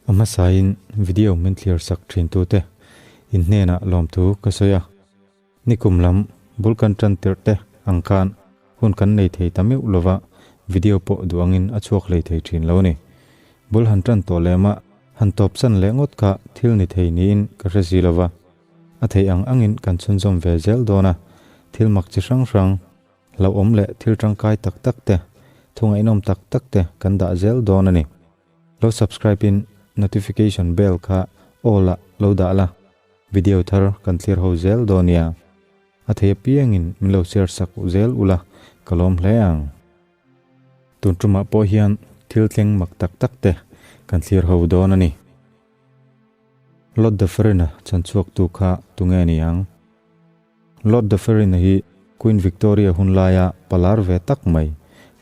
A hmasain video min thlir sak thintute in hnenah lawmthu ka sawi a. Nikum lam bul kan tan tirh te ang khan hun kan nei thei ta meuh lova, video pawh duh angin a chhuak hlei thei thin lo a ni. Bul han tan tawh lem a, han tawp san leh ngawt kha thil ni thei niin ka hre si lova. A theih ang angin kan chhunzawm ve zel dawn a, thil mak chi hrang hrang, hlauhawm leh thil tangkai tak tak te, thu ngaihnawm tak tak te kan dah zel dawn a ni. Lo subscribe in notification bell kha all ah lo dah la. Video thar kan thlir ho zel dawn nia. A thei apiangin min lo share sak u zel ula ka lawm hle ang. Tun tumah pawh hian thil thleng mak tak tak te kan thlir ho dawn a ni. Lord Dufferin-a chanchhuaktu kha tunge ni ang? Lord Dufferin-a hi Queen Victoria hun laia palar ve tak mai,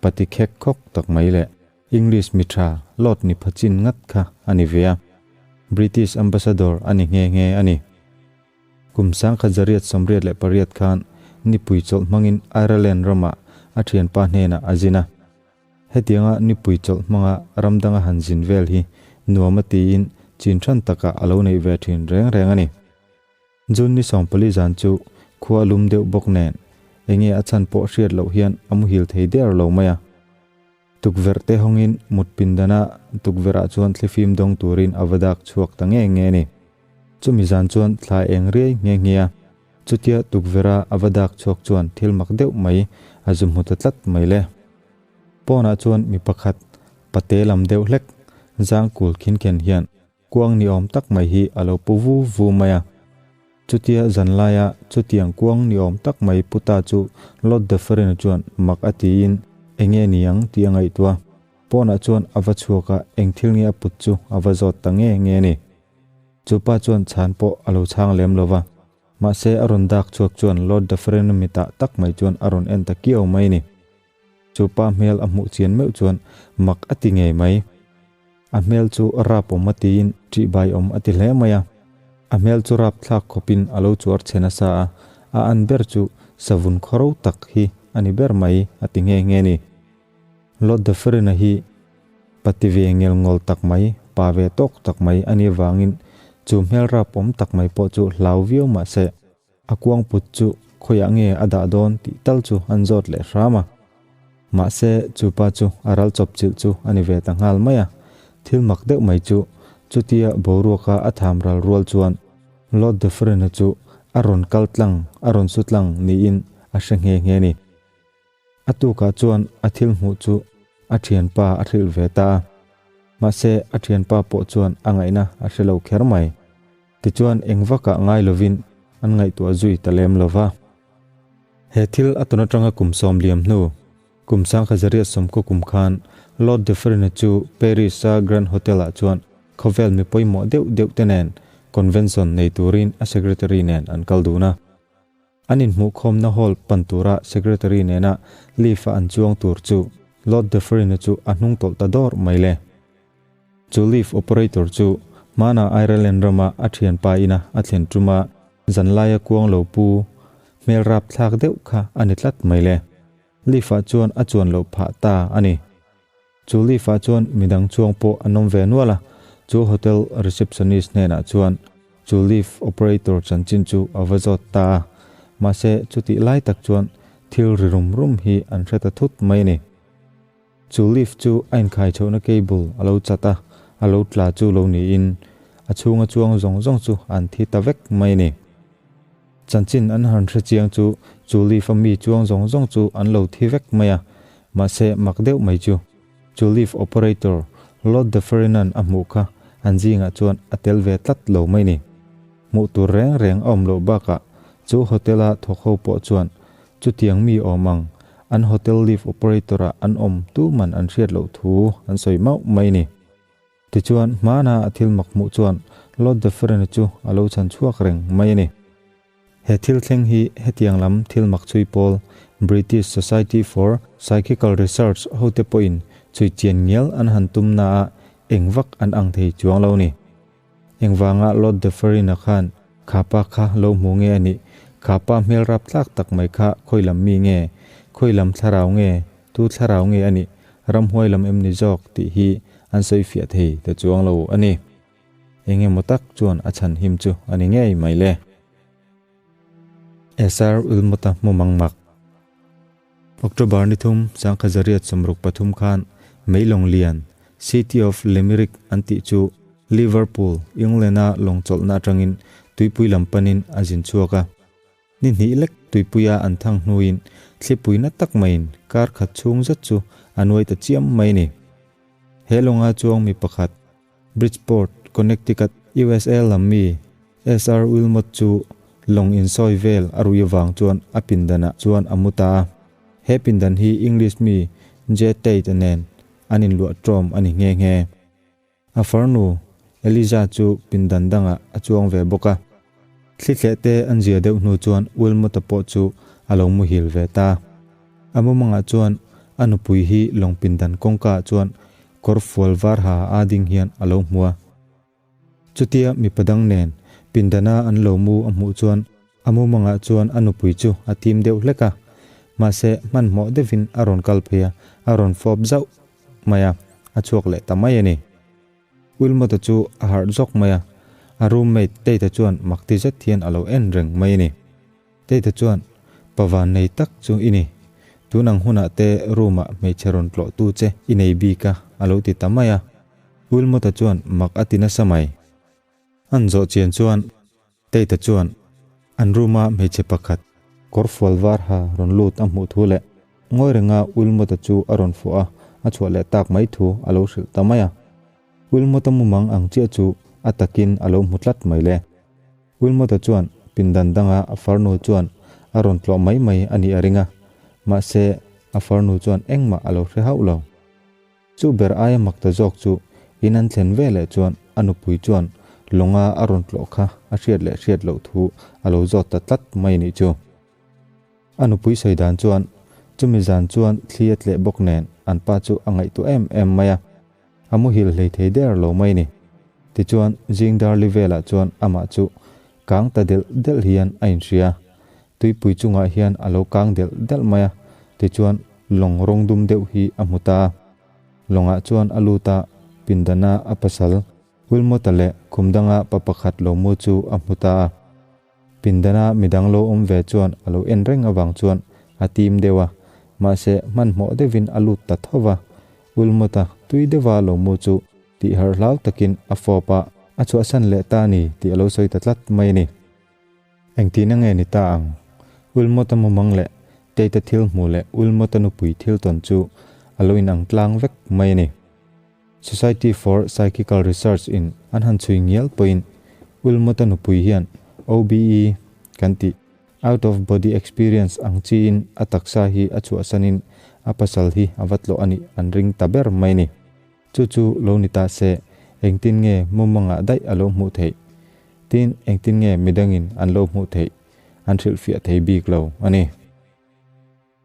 pati khek khawk tak mai leh English mi tha Lord ni pha chin ngat kha a ni ve a, British Ambassador a ni nghe nghe a ni. Kum 1988 khan nipui chawlh hmangin Ireland ramah a thianpa hnenah a zin a. Hetianga nipui chawlh hmanga ram danga han zin vel hi nuam a tiin chin than takah a lo neih ve thin reng reng a ni. June ni 14 zan chu khua a lum deuh bawk nen enge a chhan pawh hriat loh hian a muhil thei der lo mai a. Tukverh te hawngin mut pindana tukverhah chuan thlifim dawng turin a va dak chhuak ta nge nge a ni. Chumi zan chuan thla eng riai nghe nghe a, chutia tukverha a va dak chhuak chuan thil mak deuh mai a zu hmu ta tlat mai le. Pawnah chuan mi pakhat pate lam deuh hlek zang kul khin khen hian Kuang ni awm tak mai hi a lo pu vu vu mai a. Chutia zanlaia chutiang kuang ni awm tak mai pu ta chu Lord Dufferin chuan mak a tiin enge ni ang tih a ngaihtuah. Pawnah chuan a va chhuak a, eng thil nge a put chu a va zawt ta nge nge a ni. Chu pa chuan chhan pawh a lo chhang lem lo va. Mahse a rawn dak chhuak chuan Lord Dufferin mitah tak mai chuan a rawn en ta kiau mai a ni. Chu pa hmel a hmuh chian meuh chuan mak a ti ngei mai. A hmel chu rap awm a tiin ṭih bai awm a ti hle mai a. A hmel chu rap thlak khawpin a lo chuar chhe nasa a, a an ber chu savun khawro tak hi a ni ber mai a ti nghe nghe ni. Lord Dufferin-a hi pati ve ngel ngawl tak mai, pa ve tawk tak mai a nih avangin chu hmel rap awm tak mai pawh chu hlau viau mah se. A kuang put chu khawiah nge a dah dawn tih tal chu an zawt leh hram a. Mahse, chu pa chu a ral chawp chilh chu a ni ve ta nghal mai a. Thil mak deuh mai chu chutia boruaka a tham ral rual chuan Lord Dufferin-a chu a rawn kal tlang, a rawn su tlang niin a hre nghe nghe a ni. A tukah chuan a thil hmuh chu a thianpa a hrilh ve ta a. Mahse, a thianpa pawh chuan a ngaihna a hre lo kher mai. Tichuan eng vakah ngai lovin an ngaihtuah zui ta lem lo va. He thil a tawn atanga kum sawm liam hnu, kum 1990 kum khan Lord Dufferin-a chu Paris-a Grand Hotel-ah chuan khawvel mi pawimawh deuh deuh te nen convention nei turin a secretary nen an kal dun a. An inhmuhkhawmna hall pan tura secretary nena lift-a an chuang tur chu Lord Dufferin-a chu a hnung tawlh ta dawr mai le. Chu lift operator chu hmana Ireland rama a thianpa ina a thlen tuma zanlaia kuang lo pu hmel rap thlak deuh kha a ni tlat mai le. Lift-ah chuan a chuan loh phah ta a ni. Chu lift-ah chuan midang chuang pawh an awm ve nual a, chu hotel receptionist hnenah chuan chu lift operator chanchin chu a va zawt ta a. Mahse chutih lai tak chuan thil ri rum rum hi an hre ta thut mai a ni. Chu lift chu a inkhai chhohna cable a lo chat a, a lo tla chu lo niin a chhunga chuang zawng zawng chu an thi ta vek mai a ni. Chanchin an han hre chiang chu chu lift a mi chuang zawng zawng chu an lo thi vek mai a, mahse mak deuh mai chu chu lift operator Lord Dufferin-a'n a hmuh kha an zingah chuan a tel ve tlat lo mai ni. Hmuh tur reng reng a awm loh bakah chu hotel-a thawk ho pawh chuan chutiang mi awm ang an hotel lift operator-ah an awm tuman an hriat loh thu an sawi mauh mai ni. Tichuan, hmana a thil mak hmuh chuan Lord Dufferin-a chu a lo chhan chhuak reng mai a ni. He thil thleng hi hetiang lam thil mak chhui pawl British Society for Psychical Research hote pawhin chhui chian ngial an han tum naah eng vak an ang thei chuang lo ni. Engvanga Lord Dufferin-a khan kha pa kha lo hmu nge a nih? Kha pa hmel rap tlak tak mai kha khawi lam mi nge? Khawi lam thlarau nge? Tu thlarau nge a nih? Ramhuai lam em ni zawk? tih hi an sawi fiah thei ta chuang lo a ni. Eng emaw tak chuan a chhan him chu a ni ngei mai le. SR Wilmot-a hmu mang mak. October ni thum, sangkhat zariat 63 khan Meilawng lian, City of Limerick an tih chu Liverpool, England-a lawng chawlhna atangin tuipui lam panin a zin chhuak a. Ni hnih lek tuipuia an thang hnuin thlipui na tak maiin kar khat chhung zet chu a nuai ta chiam mai a ni. He lawnga chuang mi pakhat, Bridgeport, Connecticut, USA lam mi SR Wilmot chu lawng insawi vel a rui avang chuan a pindanah chuan a mu ta a. He pindan hi English mi J Tate nen an inluah ṭawm a ni nghe nghe. A farnu, Eliza chu pindan dangah a chuang ve bawk a. Thlithleh te an zia deuh hnu chuan Wilmot-a pawh chu a lo muhil ve ta. A mumangah chuan a nupui hi lawng pindan kawngkaah chuan kawr fual var ha a ding hian a lo hmu a. Chutia mipa dang nen pindana an lo mu a hmuh chuan a mumangah chuan a nupui chu a tim deuh hlek a. Mahse, hmanhmawh deuhin a rawn kal phei a, a rawn fawp zauh mai a, a chhuak leh ta mai a ni. Wilmot-a chu a harh zawk mai a, a roommate Tate-a chuan makti zet hian a lo en reng mai a ni. Tate chuan, Pa van nei tak chu i ni. Tun ang hunah te room-ah hmeichhe rawn tlawhtu che i nei bik a, a lo ti ta mai a. Wilmot-a chuan mak a ti nasa mai. An zawh chian chuan Tate chuan an room-a hmeichhe pakhat kawr fual var ha rawn lut a hmuh thu leh ngawi renga Wilmot-a chu a rawn fuah a, a chhuah leh tak mai thu a lo hrilh ta mai a. Wilmot-a mumang ang chiah chu a takin a lo hmu tlat mai le. Wilmot-a chuan pindan danga a farnu chuan a rawn tlawh mai mai a nih a ring a, mahse a farnu chuan engmah a lo hre hauh lo. Chu ber aia mak ta zawk chu in an thlen ve leh chuan a nupui chuan lawnga a rawn tlawh kha a hriat leh hriat loh thu a lo zawt ta tlat mai a nih chu. A nupui sawi dan chuan chumi zan chuan thli a tleh bawk nen an pa chu a ngaihtuah em em mai a. A muhil hlei thei der lo mai ni. Tichuan, zing darli velah chuan amah chu kang ta delh delh hian a inhria. Tuipui chungah hian a lo kang delh delh mai a, tichuan lawng rawng dum deuh hi a hmu ta a. Lawngah chuan a lut a, pindana a pasal Wilmot-a leh khum danga pa pakhat lo mu chu a hmu ta a. Pindana midang lo awm ve chuan a lo en reng avang chuan a tim deuh a, mahse hmanhmawh deuhin a lut ta tho va. Wilmot-a tui deuha lo mu chu tih harh hlau takin a fawp a, a chhuahsan leh ta a ni tih a lo sawi ta tlat mai a ni. Engtihna nge ni ta ang? Wilmot-a mumang leh Tate-a thil hmuh leh Wilmot-a nupui thil tawn chu a lo inang tlang vek mai a ni. Society for Psychical Research in an han chhui ngial pawhin Wilmot-a nupui hian OBE kan tih, out of body experience ang chiin a taksa hi a chhuahsanin a pasal hi a va tlawh a nih an ring ta ber mai ni. Chu chu lo ni ta se, engtin nge mumangah daih a lo hmuh theih? Tin, engtin nge midangin an lo hmuh theih? An hrilhfiah thei bik lo a ni.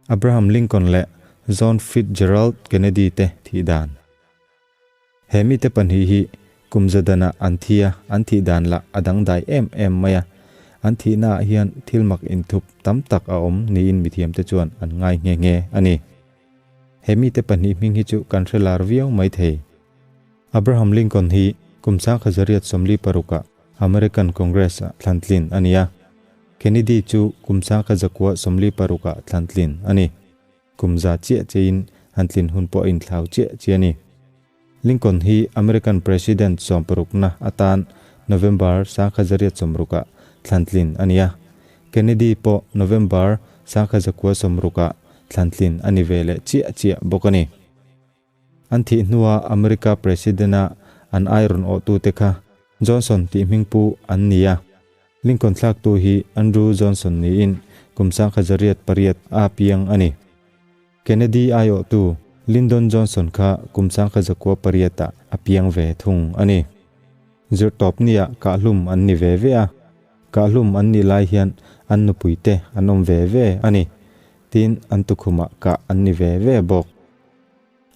Abraham Lincoln leh John Fitzgerald Kennedy te thih dan. He mite pahnih hi kum za danah an thi a, an thih dan lah a dangdai em em mai a. An thihnaah hian thil mak inthup tam tak a awm niin mithiamte chuan an ngai nghe nghe a ni. He mite pahnih hming hi chu kan hre lar viau mai thei. Abraham Lincoln hi kum 1846-ah American Congress-ah thlantlin a ni a. Kennedy chu kum 1946-ah thlantlin a ni. Kum za chiah chiahin an tlin hun pawh a inthlau chiah chiah a ni. Lincoln hi American President sawmparukna atan November 1860-ah thlantlin a ni a. Kennedy pawh November 1960-ah thlantlin a ni ve leh chiah chiah bawk a ni. An thih hnua America President-a an ai rawn awhtute kha Johnson tih hmingpu an ni a. Lincoln thlaktu hi Andrew Johnson niin kum 1808 a piang a ni. Kennedy aiawhtu Lyndon Johnson kha kum 1908 ah a piang ve thung a ni. Zirtawpnia kahhlum an ni ve ve a, kahhlum an nih lai hian an nupuite an awm ve ve a ni. Tin, an tukhumah kah an ni ve ve bawk.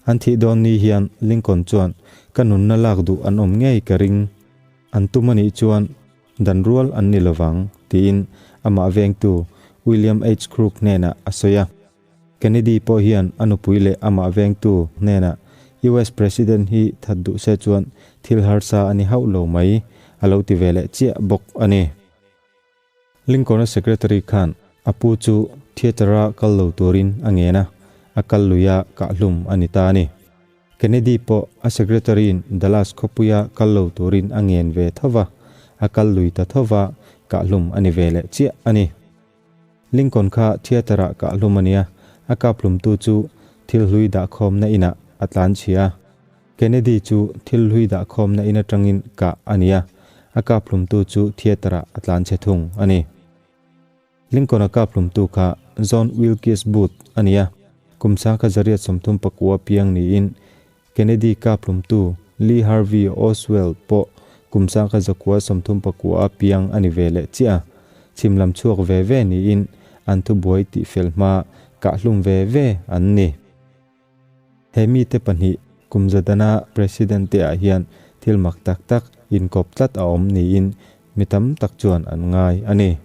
An thih dawn ni hian Lincoln chuan, Ka nunna lak duh an awm ngei ka ring. An tum a nih chuan dan rual an ni lovang, tiin amah vengtu William H. Crook hnenah a sawi a. Kennedy pawh hian a nupui leh amah vengtu hnenah, US President hi that duh se chuan thil harsa a ni hauh lo mai. a lo ti ve leh chiah bawk a ni. Lincoln-a secretary khan a pu chu theatre-a kal lo turin a ngen a, a kal lui a kahhlum a ni ta a ni. Kennedy pawh a secretary-in Dallas khawpuia kal lo turin a ngen ve tho va, a kal lui ta tho va, kahhlum a ni ve leh chiah a ni. Lincoln kha theatre-ah kahhlum a nia, a kaphlumtu chu thil hlui dahkhawmna inah a tlanchhia a. Kennedy chu thil hlui dahkhawmna in atangin kah a ni a, a kaphlumtu chu theatre-ah a tlanchhe thung a ni. Lincoln-a kaphlumtu kha John Wilkes Booth a ni a, kum sangkhat zariat 39 piang niin Kennedy kaphlumtu Lee Harvey Oswald pawh kum 1939 piang a ni ve leh chiah a, chhim lam chhuak ve ve niin an thubuai tihfel hma kahhlum ve ve an ni. He mite pahnih kum zadana President te ah hian thil mak tak tak inkawp tlat a awm niin mi tam tak chuan an ngai a ni.